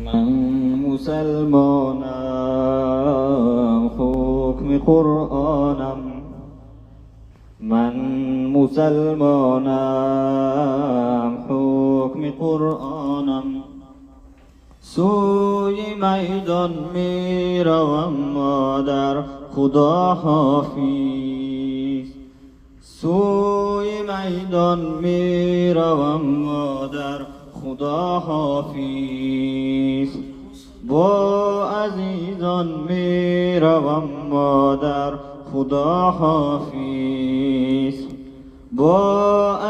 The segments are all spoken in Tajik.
Ман мусулмонам, ҳукми Қуръонам. Ман мусулмонам, ҳукми Қуръонам. Сӯи майдон меравам, модар, Худо ҳофиз. Сӯи майдон меравам, модар, Худо ҳофиз. Бо азизон меравам, модар, Худо ҳофиз. Бо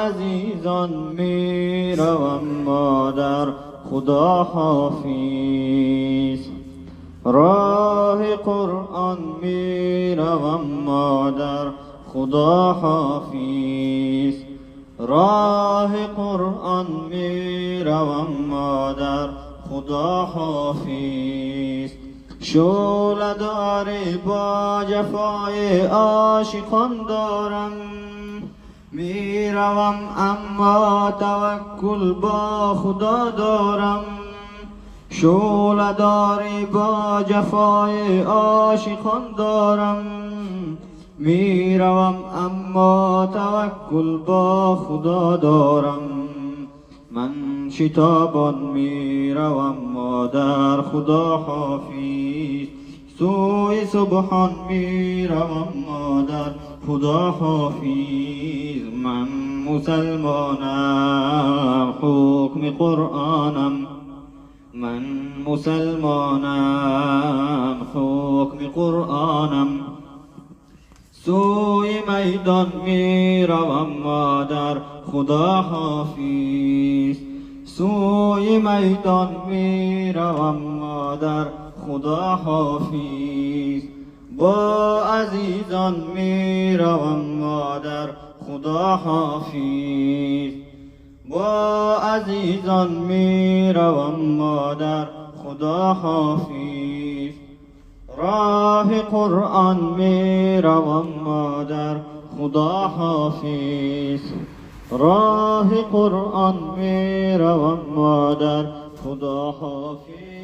азизон меравам, модар, Худо ҳофиз. Роҳи Қуръон меравам, модар, Худо ҳофиз. Роҳи Қуръон меравам, модар, Худо ҳофиз. Шӯъладор бо ҷафои ошиқон дорам. Меравам, аммо таваккул бо Худо дорам. Шӯъладор бо ҷафои ошиқон дорам. Меравам, аммо таваккул бо Худо дорам. Ман шитобон меравам, модар, Худо ҳофиз. Сӯи субҳон меравам, модар, Худо ҳофиз. Ман мусулмонам, ҳукми Қуръонам. Ман мусулмонам, ҳукми Қуръонам. Сӯи майдон меравам, модар, Худо ҳофиз. Сӯи майдон меравам, модар, Худо ҳофиз. Бо азизон меравам, модар, Худо ҳофиз. Бо азизон меравам, модар, Худо ҳофиз. Роҳи Қуръон меравам, модар, Худо ҳофиз. Роҳи Қуръон меравам, модар, Худо ҳофиз.